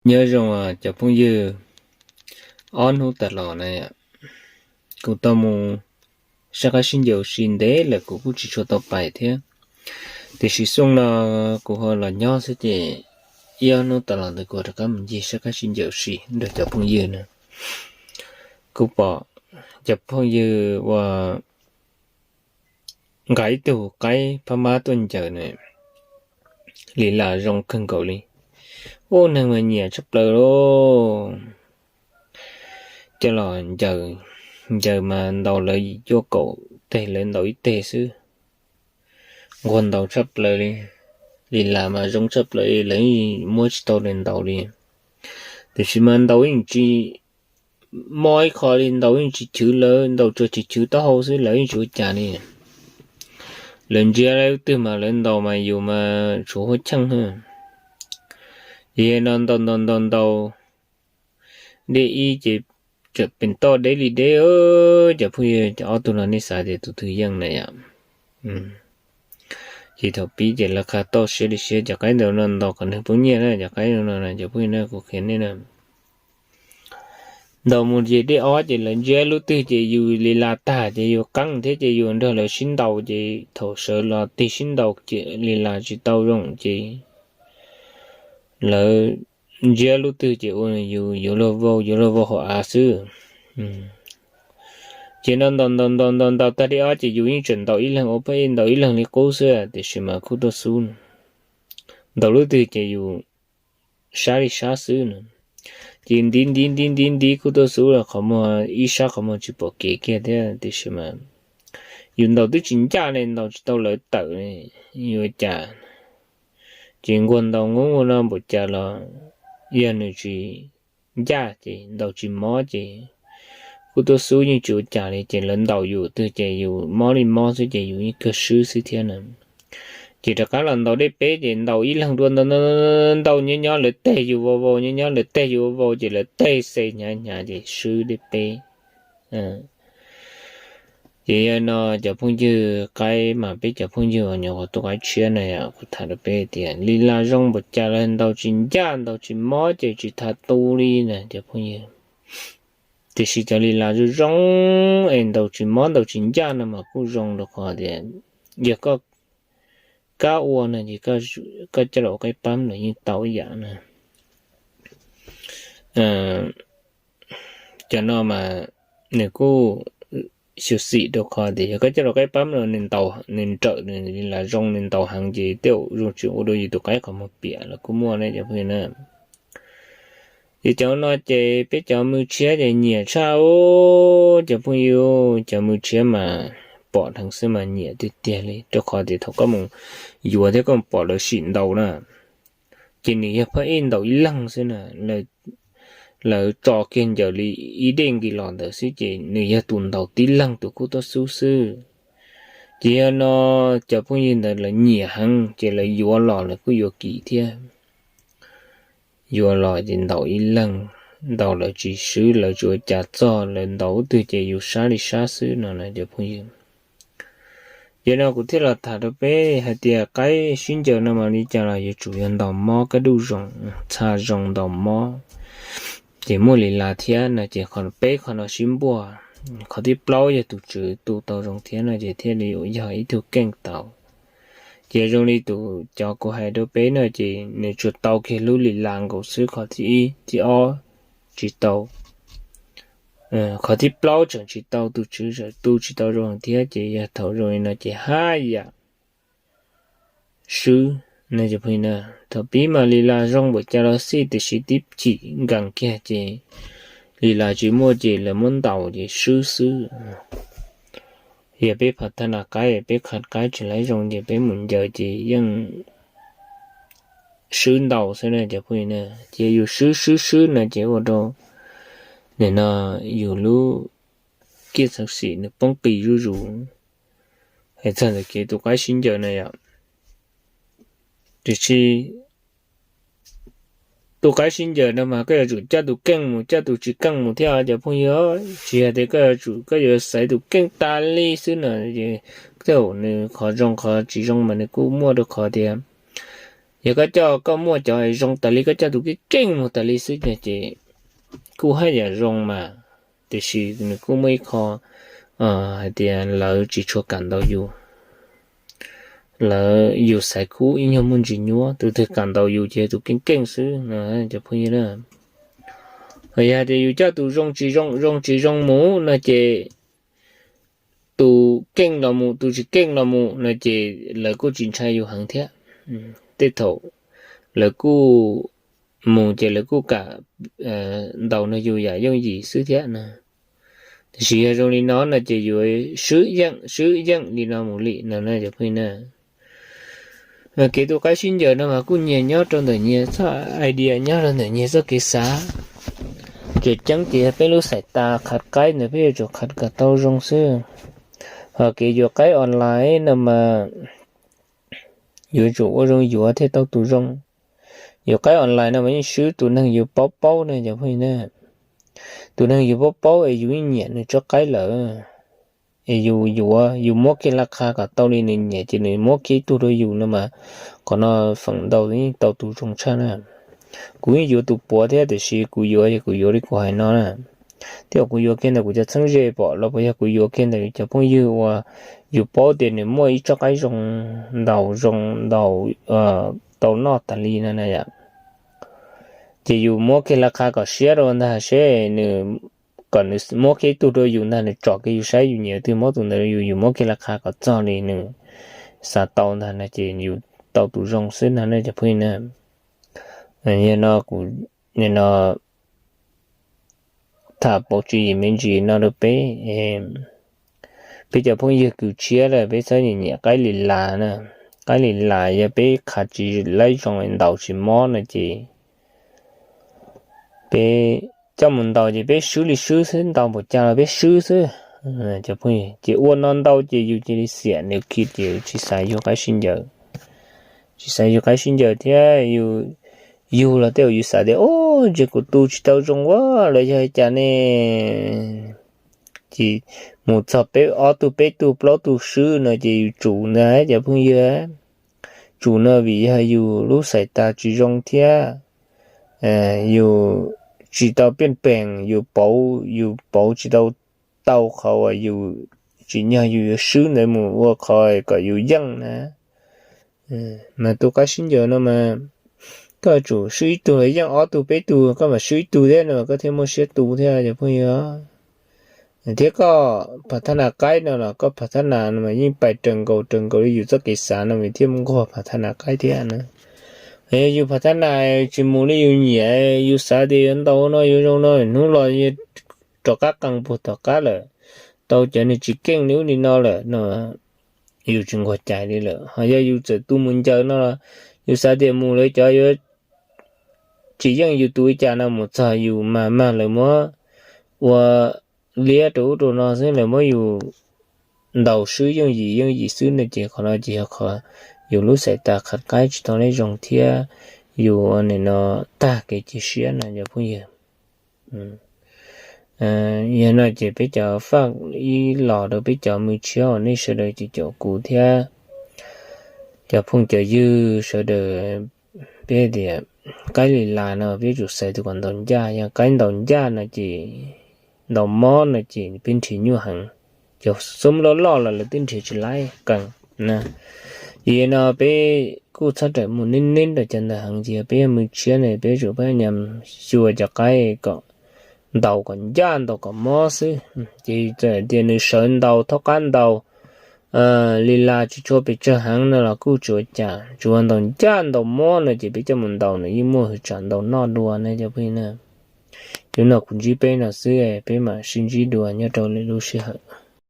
Nyob zoo cov phooj ywg, ob hnub tas los na, kuv tau mus saib qab sib ncaws si ntev lawm kuv kuj tsis tshua tau pais thiab. Tiam sis xyoo no kuv ho los nyob xwb ces ib ob hnub tas los ntawd kuv rov qab mus ncig saib qab sib ncaws si nrog cov phooj ywg na. Kuv pom cov phooj ywg uas nqa ib tug qaib phab mab tuaj ncaws na, li las zoo kawg nkaus li. Ub, neeg mas nyiam tshaj plaws lauj. Coj los ncaws, ncaws mas ntaus lawv cuaj kaum teg lawv ntaus ib teg xwb. Nquag ntaus tshaj plaws li, li las mas zoo tshaj plaws li, lawv muab tsis tau li ntaus li. Tiam sis mas ntaus yeej tsis mob ib qho li, ntaus yeej tsis chwv lawv, ntaus tsuas chwv chwv taub hau xwb lawv yeej tsis ua cas li. Lawv ntsia lub twg mas lawv ntaus mas yus mas tshuav huab cheej. Yog no ntaus ntaus ntaus ntaus, deb ib ces tseem pem toj deb li deb. Cov phooj ywg, ob tug no nej xav tias tus twg yeej na yom? Ces thaum pib ces lawv qha toj siab li siab, cov qaib ntawd no ntaus kom neeg poob nyiaj na, cov qaib no na cov phooj ywg na, kuv qhia nej na. Ntaus mus ces deb ob ces lawv ntsia lub twg ces yus li las tag ces yus qeeb thiab ces yus nrog lawv sib ntaus ces thaum sawv los tig sib ntaus ces li las tsis tau zoo ces lawv ntsia lub twg ces ua yus yuav luag vau, yuav luag vau hauv av xwb. Ces no ntaus ntaus ntaus ntaus ntaus tag deb ob ces yus yeej tseem ntaus ib leeg ua pheej ntaus ib leeg li qub xwb, tiam sis mas khub tuaj xub ntaus lub twg ces yus sab li sab xwb na. Ces ntiv ntiv ntiv ntiv ntiv khub tuaj xub los qhov muag ib sab qhov muag tsis pom kev kiag thiab, tiam sis mas yus ntaus twb tsis ncaj ne, ntaus tsis tau lawv tawm, yuav cas. Ces nquag ntaus nquag no npaum cas los yog nws tsis ncaj ces ntaus tsis mob ces khub tuaj xub yeej tsis ua cas li, ces lawv ntaus yus twg ces yus mob li mob xwb ces yus yeej kawg swb xwb thiab na. Ces rov qab los ntaus deb peb ces ntaus ib leeg dua ntaus ntaus nyob nyob lawv teg yus vau vau, nyob nyob lawv teg yus vau vau ces lawv teg xe hnyav hnyav ces swb deb peb. Ces yog no cov phooj ywg, qaib mas peb cov phooj ywg uas nyuam qhuav tu qaib tshiab na, kuv tham rau peb tias li las zoo npaum cas los ntaus tsis ncaj ntaus tsis mob ces tsis tas tu li na cov phooj ywg. Tiam sis cov li las zoo zoo es ntaus tsis mob ntaus tsis ncaj no mas kuj zoo rau qhov tias yog koj kab ua no ces koj coj los ua qaib pab los yeej tau ib yam na. Cov no mas nws kuj xyuam xim rau qhov tias yog koj coj los qaib pab los nws ntaus, nws nrawm, nws li las zoo, nws ntaus heev ces tej zaum zoo tsis ua rau yus tus qaib qhov muag piam los kuj muaj ne cov phooj ywg na. Ces cov no ces peb cov mws tshiab ces nyiam tshaj os cov phooj ywg, cov mws tshiab mas pom dheev xwb mas nyiam tiag tiag li, rau qhov tias thaum koj mus yuav thiab koj mus pom lawv sim ntaus na, ces nws yog phab ej ntaus ib leeg xwb na, lawv tso kiag ncaws li ib dej nqis los ntawd xwb ces nws yog tus ntaus tib leeg tus khub tuaj xub xwb. Ces yog no cov phooj ywg ntawd lawv nyiam heev ces lawv yuav los lawv kuj yuav kim thiab. Yuav los ces ntaus ib leeg, ntaus lawv tsis swb, lawv tsis ua cas txog, lawv ntaus ub twg ces yus sab li sab xwb no na cov phooj ywg. Ces no kuv thiaj los tham rau peb hais tias qaib sib ncaws no mas li cas los yuav tsum yog ntaus mob kaj duj zoo, txha zoo ntaus mob, ces muaj li las thiab no ces qhov peb qhov no sib npuaj. Qhov thib plaub yog tus tswv tu tau zoo thiab no ces thiaj li yog ib tug keej tau. Ces zoo li tus cov kuv hais rau peb no ces nws tsuas tau kiag lub li las nkaus xwb, qhov thib ib thib ob tsis tau, qhov thib plaub tseem tsis tau, tus tswv tseem tu tsis tau zoo thiab ces yog thaum zoo li no ces haj yam swb. Thaum pib mas li las zoo npaum cas los xij tiam sis tib chim nkees kiag ces li las tsis muaj ces lawv muab ntaus ces swb xwb. Yog peb phav thaj nas qaib, peb qha qaib tsis laib zoo ces peb mus ncaws ces yeej swb ntaus xwb na cov phooj ywg na. Ces yus swb swb swb no ces ua rau nim no yus lub kiaj txhawv xim nws poob qis zuj zus. Hais txog ntawm kev tu qaib sib ncaws na yom, tiam sis tu qaib sib ncaws no mas koj yuav tsum coj tus keej mus, coj tus tsis keej mus thiab cov phooj ywg. Tsis yog tias koj yuav tsum, koj yuav xaiv tus keej tas li xwb no, tej zaum nws qhov zoo qhov tsis zoo mas nws kuj muaj rau qhov tias Yog koj coj koj muaj cov zoo tas li, koj coj tus keej keej mus tas li xwb ces kuj haj yam zoo mas, tiam sis nws kuj muaj ib qho hais tias lawv tsis tshua kam ntaus yus, lawv yus xaiv khub ib nyuag muaj ntsis nyuab, tus twg kam ntaus yus ces tus keej keej xwb no cov phooj ywg na. Yog hais tias yus coj tus zoo tsis zoo, zoo tsis zoo mus no ces tus keej los mus, tus tsis keej los mus no ces lawv kuj tsis ntshai yus heev thiab. Tej thaum lawv kuj mus ces lawv kuj kam ntaus nrog yus yam yooj yim xwb thiab na. Tiam sis yog zoo li no no ces yuav swb yeej swb yeej li no mus li no na cov phooj ywg na. Kev tu qaib sib ncaws no mas kuj nyias nyob rau ntawm nyias txoj idea, nyob rau ntawm nyias txoj kev xav. Tseem ceeb ces yog peb lub xais tas khav qaib ntawd peb yuav tsum khav kom tau zoo xwb. Ho kev yuav qaib online no mas yuav tsum ua zoo yuav thiaj tau tus zoo. Yuav qaib online no mas yeej swb tus neeg yus paub paub ne cov phooj ywg na. Tus neeg yus paub paub es yus yeej nyiam nws tsob qaib lawm, es yus yuav, yus muab kiag laj qha kom tau li nws nyiam ces nws muab kiag ib tug rau yus no mas, qhov no feem ntau yeej tau tus zoo tshaj na. Kuv yeej yuav tus puav thiab tiam sis kuv yuav yog kuv yuav li kuv hais no na. Thiab kuv yuav kiag ntawm kuv cov txheeb ze pom los puas yog kuv yuav kiag ntawm cov phooj ywg uas yus paub tias nws muaj ib tsob qaib zoo, ntaus zoo, ntaus tau noj tas li no na yom. Ces yus muab kiag laj qha kom siab rau ntag seb nws, kom nws muab kiag ib tug rau yus ntag, nws tsom kiag yus saib yus nyiam twg muab tus ntawd rau yus, yus muab kiag laj qha kom txog li nws xav tau ntag no ces yus tau tus zoo xwb no ne cov phooj ywg na. Yog no kuv, no tham pauv tswv yim me ntsis no rau peb, peb cov phooj ywg kws tshiab lawm peb txhob nyiam nyiam qaib li las na. Qaib li las yog peb qhav tsis laib zoo, ntaus tsis mob no ces peb coj mus ntaus ces peb swb li swb xwb, ntaus npaum cas los peb swb xwb. Cov phooj ywg, ces ua no ntau ces yus cia li xiam nws kiag ces tsis xav yug qaib sib ncaws. Tsis xav yug qaib sib ncaws thiab yus, yus los tej zaum yus xav tias, o, ntshe kuv tu tsis tau zoo ua los yog cas ne. Ces mus txog peb ob tug peb tug plaub tug swb no ces yus tsum ntag cov phooj ywg. Tsum no vim yog yus lub xais tas tsis zoo thiab yus tsis tau piaj peem, yus pauv, yus pauv tsis tau, tau qhov uas yus tsim nyog yus yuav swb ntawd mus ua qhov kom yus yeej na. Mas tu qaib sib ncaws no mas koj tsum swb ib tug los yeej ob tug peb tug, koj mam swb ib tug thiab no mas koj thiaj muaj siab tu thiab cov phooj ywg. Thiab koj phav thab nas qaib no los koj phav thab nas no mas yeej pais raws nkaus raws nkaus li yus txoj kev xav no mas thiaj nquag phav thab nas qaib thiab na. Yog yus phav thab nas tsis mus li yus nyiam, yus xav tias yuav ntaus no yuav zoo no, hnub los rov qab qees puag tom qab lawm, tau cov niag tsis keej li ub li no lawm no, yus tsis nquag cai li lawm. Ho yog yus txawm tu mus ncaws no los yus xav tias mus lawv cov yuav tsis yeej yus tus li cas no, mus txog yus mag mag lawv muab ua liab rau ub rau no xwb, lawv muab yus ntaus swb yooj yim yooj yim xwb no ces qhov no ces yog qhov yus lub xais tas qhav qaib tsis tau nyob zoo thiab yus nim no tag kev cia siab no cov phooj ywg. Yog no ces peb cov faj ib los rau peb cov mws tshiab uas nej sawv daws ces caum kuv thiab cov phooj cov ywg sawv daws, peb tias qaib li las no peb tsum xaiv tus kom ntaus ncaj. Yog qaib ntaus ncaj no ces, ntaus mob no ces peb nrhiav nyuaj heev. Cov xub loj loj los lawv twb nrhiav tsis laib qees na. Ces no peb kuj txhob rawm mus neb neb rau cov ntawd heev, ces peb yog mws tshiab ne peb tsum pab nyam xyuas cov qaib kom ntaus kom ncaj ntaus kom mob xwb. Ces txawm tias nws sawv ntaus thaub qab ntaus li las tsis tshua pes tsawg heev no los kuj tsis ua cas, tsuas ntaus ncaj ntaus mob no ces peb coj mus ntaus nws yeej muaj hwv tsam ntaus noj dua ne cov phooj ywg na. Yog no kuv ntsib peb no xwb, peb mam sib ntsib dua nyob rau lwm lub sij hawm.